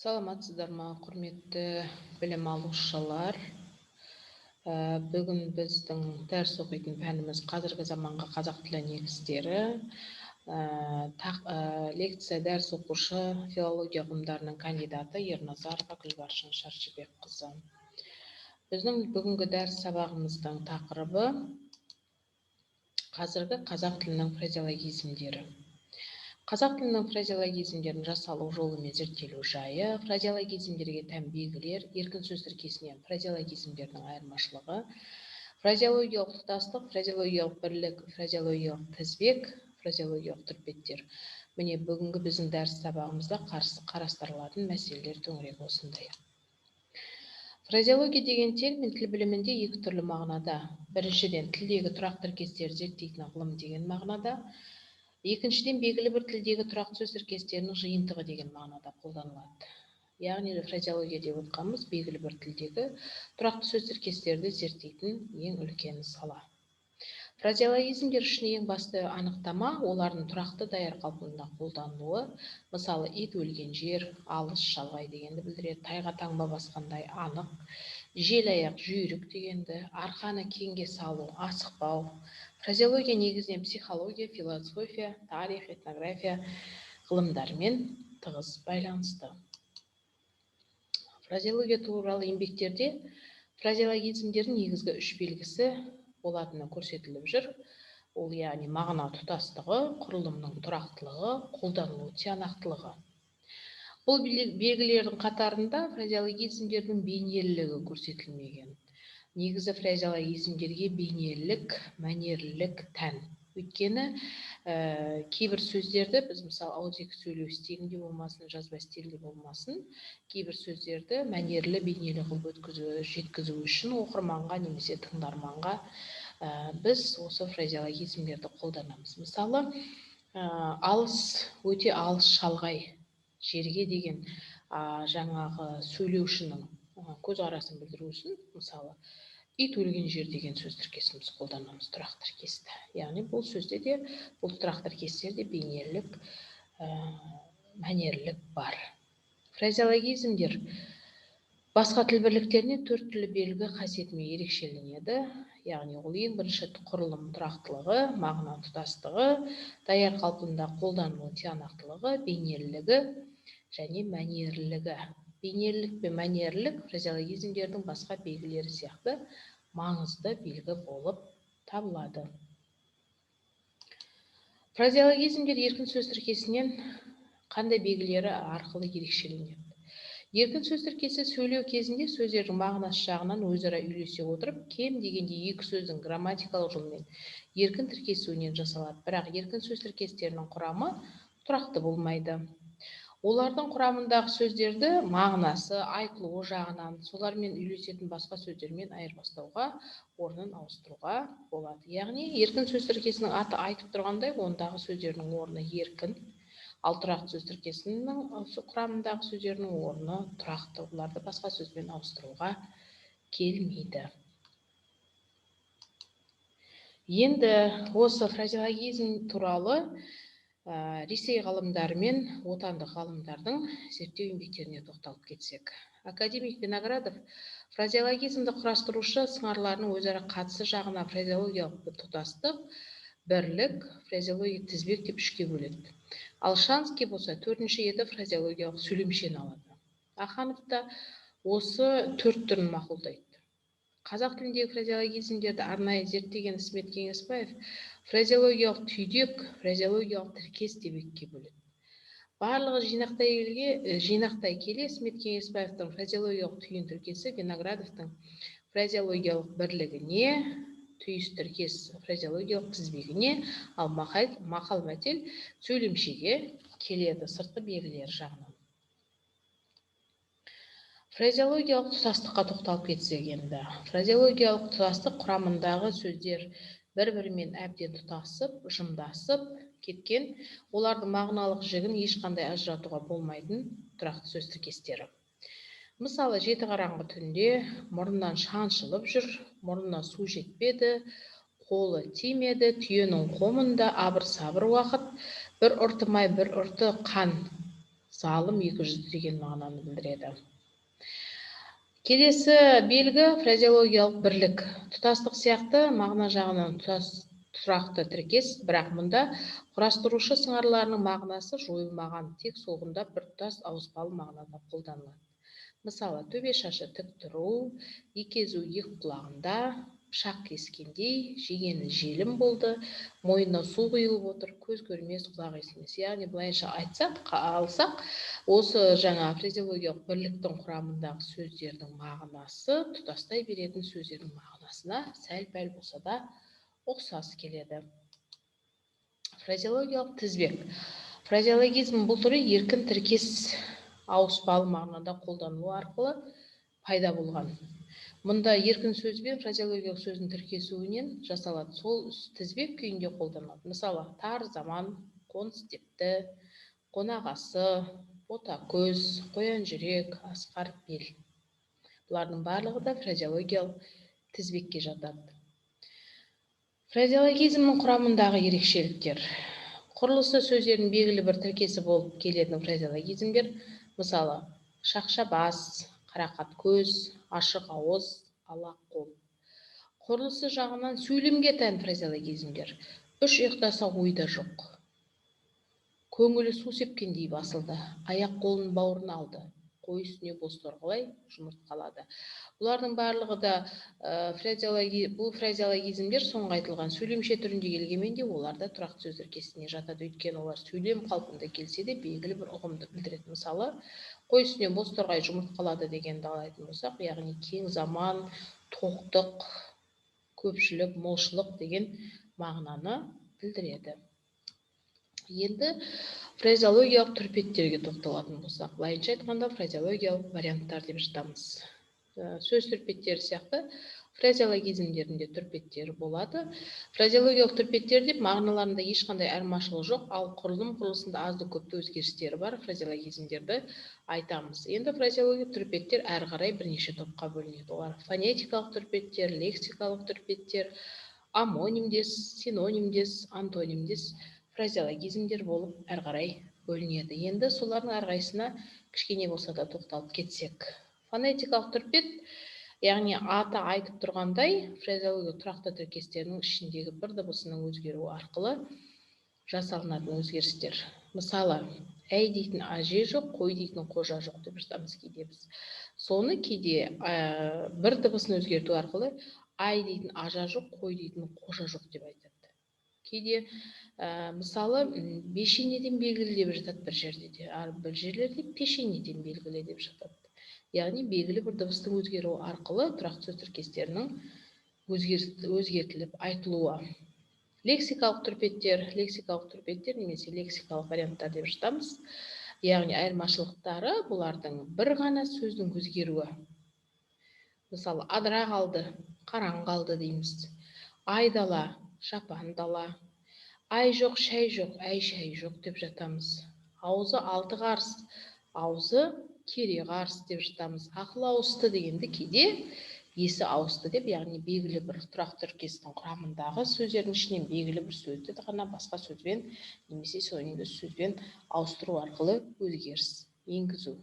Саламатсыздар ма, құрметті білім алушылар? Бүгін біздің дәріс оқитын пәніміз қазіргі заманғы қазақ тілі негіздері. Лекция дәріс оқушы филология ғылымдарының кандидаты Ерназарова Гүлбаршын Шаршыбекқызы. Біздің бүгінгі дәріс сабағымыздың тақырыбы қазіргі қазақ тілінің фразеологизмдері. Қазақ тілінің фразеологизмдерін жасалу жолы мен зерттелу жайы, фразеологизмдерге тән белгілер, еркін сөз тіркесінен фразеологизмдердің айырмашылығы, фразеологиялық тұтастық, фразеологиялық бірлік, фразеологиялық тізбек, фразеологиялық түрпеттер. Міне, бүгінгі біздің дәріс сабағымызда қарастырылатын мәселелер төңірегі осындай. Фразеология деген термин тіл білімінде екі түрлі мағынада. Біріншіден, тілдегі тұрақты тіркестерді зерттейтін ғылым деген мағынада. Екіншіден, белгілі бір тілдегі тұрақты сөз тіркестерінің жиынтығы деген мағынада қолданылады. Яғни фразеология деп отқанымыз белгілі бір тілдегі тұрақты сөз тіркестерді зерттейтін ең үлкен сала. Фразеологизмдер үшін ең басты анықтама олардың тұрақты даяр қалпында қолданылуы. Мысалы, ит өлген жер, алыс, шалғай дегенді білдіреді, тайға таңба басқандай анық, жел аяқ жүйрік дегенді, арқаны кеңге салу, асықпау. Фразеология негізінен психология, философия, тарих, этнография ғылымдарымен тығыз байланысты. Фразеология туралы еңбектерде фразеологизмдердің негізгі үш белгісі болатыны көрсетіліп жүр. Ол яғни мағына тұтастығы, құрылымның тұрақтылығы, қолданылу тиянақтылығы. Бұл белгілердің қатарында фразеологизмдердің бейнелілігі көрсетілмеген. Негізі фразеологизмдерге бейнелілік, мәнерлілік тән. Өйткені кейбір сөздерді біз, мысалы, ауызекі сөйлеу стилінде болмасын, жазба стилінде болмасын, кейбір сөздерді мәнерлі, бейнелі қылып өткізу, жеткізу үшін оқырманға немесе тыңдарманға біз осы фразеологизмдерді қолданамыз. Мысалы, алыс, өте алыс, шалғай жерге деген жаңағы сөйлеушінің көзқарасын білдіру үшін, мысалы, ит өлген жер деген сөз тіркесін біз қолданамыз, тұрақты тіркесті. Яғни бұл сөзде де, бұл тұрақты тіркестерде бейнелілік, мәнерлілік бар. Фразеологизмдер басқа тіл бірліктерінен төрт түрлі белгі қасиетімен ерекшеленеді. Яғни ол ең бірінші құрылым тұрақтылығы, мағына тұтастығы, даяр қалпында қолданылу тиянақтылығы, бейнелілігі және мәнерлілігі. Бейнелілік пен мәнерлілік фразеологизмдердің басқа белгілері сияқты маңызды белгі болып табылады. Фразеологизмдер еркін сөз тіркесінен қандай белгілері арқылы ерекшеленеді? Еркін сөз тіркесі сөйлеу кезінде сөздердің мағынасы жағынан өзара үйлесе отырып, кем дегенде екі сөздің грамматикалық жолмен еркін тіркесуінен жасалады. Бірақ еркін сөз тіркестерінің құрамы тұрақты болмайды. Олардың құрамындағы сөздерді мағынасы, айтылуы жағынан солармен үйлесетін басқа сөздермен айырбастауға, орнын ауыстыруға болады. Яғни еркін сөз тіркесінің аты айтып тұрғандай, ондағы сөздердің орны еркін, ал тұрақты сөз тіркесінің құрамындағы сөздердің орны тұрақты, оларды басқа сөзбен ауыстыруға келмейді. Енді осы фразеологизм туралы Ресей ғалымдары мен отандық ғалымдардың зерттеу еңбектеріне тоқталып кетсек. Академик Виноградов фразеологизмді құрастырушы сыңарларының өзара қатысы жағына фразеологиялық тұтастық, бірлік, фразеологиялық тізбек деп үшке бөледі. Ал Шанский болса төртінші етіп фразеологиялық сөйлемшені алады. Аханов та осы төрт түрін мақұлдайды. Қазақ тіліндегі фразеологизмдерді арнайы зерттеген Ісмет Кеңесбаев фразеологиялық түйдек, фразеологиялық тіркес деп екіге бөледі. Барлығы жинақтай келе Ісмет Кеңесбаевтың фразеологиялық түйін тіркесі Виноградовтың фразеологиялық бірлігіне, түйіс тіркес фразеологиялық тізбегіне, ал мақал мәтел сөйлемшеге келеді сыртқы белгілері жағынан. Фразеологиялық тұтастыққа тоқталып кетсек енді. Фразеологиялық тұтастық құрамындағы сөздер бір-бірімен әбден тұтасып, жымдасып кеткен, олардың мағыналық жігін ешқандай ажыратуға болмайтын тұрақты сөз тіркестері. Мысалы, жеті қараңғы түнде мұрнынан шаншылып жүр, мұрнына су жетпеді, қолы тимеді, түйенің қомында абыр-сабыр уақыт, бір ұрты май, бір ұрты қан Залым, екі жүзді деген мағынаны білдіреді. Келесі белгі — фразеологиялық бірлік. Тұтастық сияқты мағына жағынан тұтас, тұрақты тіркес, бірақ мұнда құрастырушы сыңарларының мағынасы жойылмаған, тек солғындап, біртұтас ауыспалы мағынада қолданылады. Мысалы, төбе шашы тік тұру, екі езу екі құлағында, пышақ кескендей, жегені желім болды, мойнына су құйылып отыр, көз көрмес, құлақ естімес. Яғни былайынша айтсақ, алсақ, осы жаңа фразеологиялық бірліктің құрамындағы сөздердің мағынасы тұтастай беретін сөздердің мағынасына сәл пәл болса да ұқсас келеді. Фразеологиялық тізбек. Фразеологизм бұл түрі еркін тіркес ауыспалы мағынада қолданылу арқылы пайда болған. Мұнда еркін сөз бен фразеологиялық сөздің тіркесуінен жасалады, сол тізбек күйінде қолданылады. Мысалы, тар заман, қоныс тепті, қонағасы, бота көз, қоян жүрек, асқар бел. Бұлардың барлығы да фразеологиялық тізбекке жатады. Фразеологизмнің құрамындағы ерекшеліктер. Құрылысы сөздердің белгілі бір тіркесі болып келетін фразеологизмдер. Мысалы, шақша бас, қарақат көз, ашық ауыз, ала қол. Құрылысы жағынан сөйлемге тән фразеологизмдер. Үш ұйықтаса, ойда жоқ, көңілі су сепкендей басылды, аяқ қолын бауырына алды, қой үстіне бозторғай жұмыртқалады. Бұлардың барлығы да бұл фразеологизмдер соңғы айтылған сөйлемше түрінде келгенмен де, олар да тұрақты сөз тіркесіне жатады, өйткені олар сөйлем қалпында келсе де, белгілі бір ұғымды білдіреді. Мысалы, қой үстіне бозторғай жұмыртқалады дегенді алатын болсақ, яғни кең заман, тоқтық, көпшілік, молшылық деген мағынаны білдіреді. Енді фразеологиялық түрпеттерге тоқталатын болсақ, былайынша айтқанда, фразеологиялық варианттар деп жатамыз. Сөз түрпеттері сияқты фразеологизмдердің де түрпеттері болады. Фразеологиялық түрпеттер деп мағыналарында ешқандай айырмашылық жоқ, ал құрылым құрылысында азды көпті өзгерістері бар фразеологизмдерді айтамыз. Енді фразеологиялық түрпеттер әрі қарай бірнеше топқа бөлінеді. Олар: фонетикалық түрпеттер, лексикалық түрпеттер, омонимдес, синонимдес, антонимдес фразеологизмдер болып әрі қарай бөлінеді. Енді солардың әрқайсысына кішкене болса да тоқталып кетсек. Фонетикалық түрпет, яғни аты айтып тұрғандай, фразеология тұрақты тіркестерінің ішіндегі бір дыбысының өзгеруі арқылы жасалынатын өзгерістер. Мысалы, әй дейтін әже жоқ, қой дейтін қожа жоқ деп жатамыз кейде біз. Соны кейде бір дыбысын өзгерту арқылы ай дейтін ажа жоқ, қой дейтін қожа жоқ деп айтады. Кейде мысалы, бешенеден белгілі деп жатады бір жерде де, ал бір жерлерде пешенеден белгілі деп жатады. Яғни белгілі бір дыбыстың өзгеруі арқылы тұрақты сөз тіркестерінің өзгертіліп айтылуы. Лексикалық түрпеттер. Лексикалық түрпеттер немесе лексикалық варианттар деп жатамыз. Яғни айырмашылықтары бұлардың бір ғана сөздің өзгеруі. Мысалы, адыра қалды, қараң қалды дейміз. Айдала, жапан дала. Ай жоқ, шай жоқ, әй шай жоқ деп жатамыз. Аузы алты қарыс, аузы кере қарыс деп жатамыз. Ақыл ауысты дегенді кейде есі ауысты деп, яғни белгілі бір тұрақты тіркестің құрамындағы сөздердің ішінен белгілі бір сөзді ғана басқа сөзбен немесе синонимді сөзбен ауыстыру арқылы өзгеріс енгізу.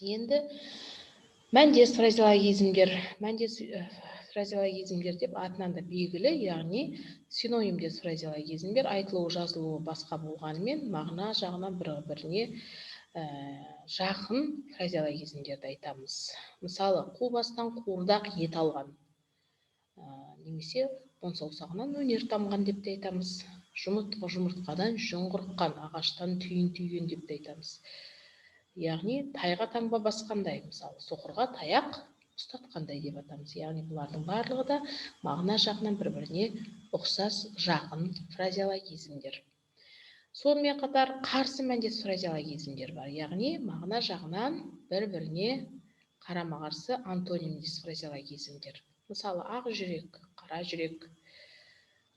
Енді мәндес фразеологизмдер. Мәндес фразеологизмдер деп атынан да белгілі, яғни синонимдес фразеологизмдер. Айтылуы, жазылуы басқа болғанымен, мағына жағынан бір біріне жақын фразеологизмдерді айтамыз. Мысалы, қу бастан қуырдақ ет алған немесе он саусағынан өнер тамған деп те айтамыз. Жұмыртқадан жүн қырыққан, ағаштан түйін түйген деп те айтамыз. Яғни тайға таңба басқандай, мысалы, соқырға таяқ ұстатқандай деп атамыз. Яғни бұлардың барлығы да мағына жағынан бір біріне ұқсас, жақын фразеологизмдер. Сонымен қатар қарсы мәндес фразеологизмдер бар, яғни мағына жағынан бір біріне қарама қарсы антонимдес фразеологизмдер. Мысалы, ақ жүрек, қара жүрек,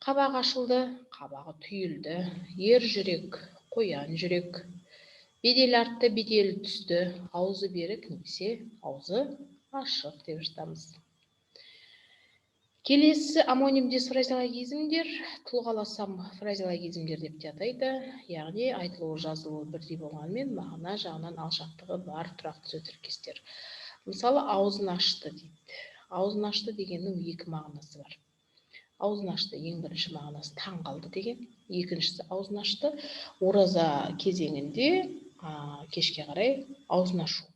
қабағы ашылды, қабағы түйілді, ер жүрек, қоян жүрек, беделі артты, беделі түсті, аузы берік немесе аузы ашық деп жатамыз. Келесі омонимдес фразеологизмдер тұлғаласам фразеологизмдер деп те атайды, яғни айтылуы, жазылуы бірдей болғанымен, мағына жағынан алшақтығы бар тұрақты сөз тіркестер. Мысалы, аузын ашты дейді. Аузын ашты дегеннің екі мағынасы бар. Аузын ашты ең бірінші мағынасы таң қалды деген, екіншісі аузын ашты ораза кезеңінде кешке қарай аузын ашу.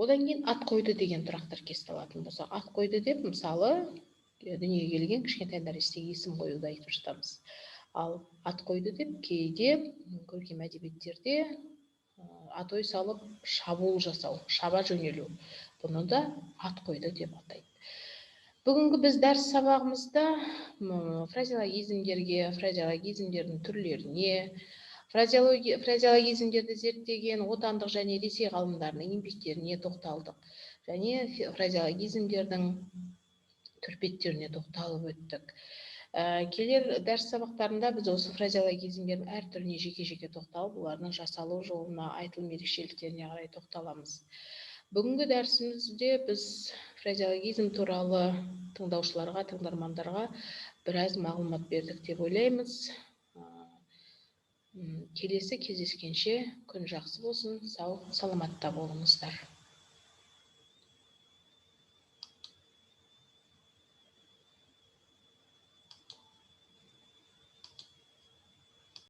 Одан кейін ат қойды деген тұрақты тіркесті алатын болсақ, ат қойды деп, мысалы, дүниеге келген кішкентай нәрестеге есім қоюды айтып жатамыз. Ал ат қойды деп кейде көркем әдебиеттерде атой салып шабуыл жасау, шаба жөнелу, бұны да ат қойды деп атайды. Бүгінгі біз дәріс сабағымызда фразеологизмдерге, фразеологизмдердің түрлеріне, фразеологизмдерді зерттеген отандық және Ресей ғалымдарының еңбектеріне тоқталдық және фразеологизмдердің түрпеттеріне тоқталып өттік. Келер дәріс сабақтарында біз осы фразеологизмдердің әр түріне жеке-жеке тоқталып, олардың жасалу жолына, айтылым ерекшеліктеріне қарай тоқталамыз. Бүгінгі дәрісімізде біз фразеологизм туралы тыңдаушыларға, тыңдармандарға біраз мағлұмат бердік деп ойлаймыз. Келесі кездескенше күн жақсы болсын, сау саламатта болыңыздар.